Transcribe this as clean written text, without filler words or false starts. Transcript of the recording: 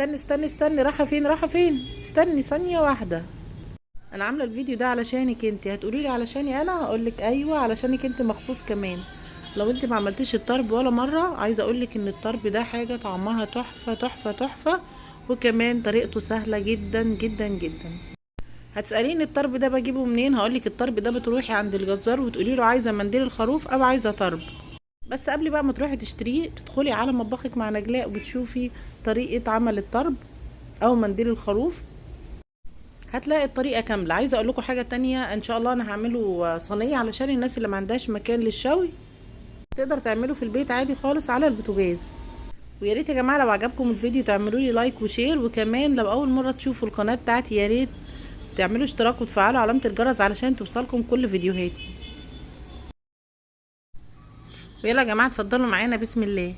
استني استني استني، رايحة فين؟ رايحة فين؟ استني ثانية واحدة. انا عامله الفيديو ده علشانك انت. هتقولي لي علشاني انا؟ هقولك ايوه علشانك انت مخصوص. كمان لو انت ما عملتيش الطرب ولا مرة، عايزه اقولك ان الطرب ده حاجة طعمها تحفة تحفة تحفة، وكمان طريقته سهلة جدا جدا جدا. هتساليني الطرب ده بجيبه منين؟ هقولك الطرب ده بتروحي عند الجزار وتقولي له عايزه منديل الخروف او عايزه طرب. بس قبل بقى ما تروحي تشتريه، تدخلي على مطبخك مع نجلاء وبتشوفي طريقه عمل الطرب او منديل الخروف، هتلاقي الطريقة كاملة. عايزه اقول لكم حاجة تانية، ان شاء الله انا هعمله صينية علشان الناس اللي ما عندهاش مكان للشوي تقدر تعمله في البيت عادي خالص على البوتاجاز. ويا ريت يا جماعة لو عجبكم الفيديو تعملوا لي like و share، وكمان لو اول مرة تشوفوا القناة بتاعتي يا ريت تعملوا اشتراك وتفعلوا علامة الجرس علشان توصلكم كل فيديوهاتي. ويلا يا جماعة اتفضلوا معانا بسم الله.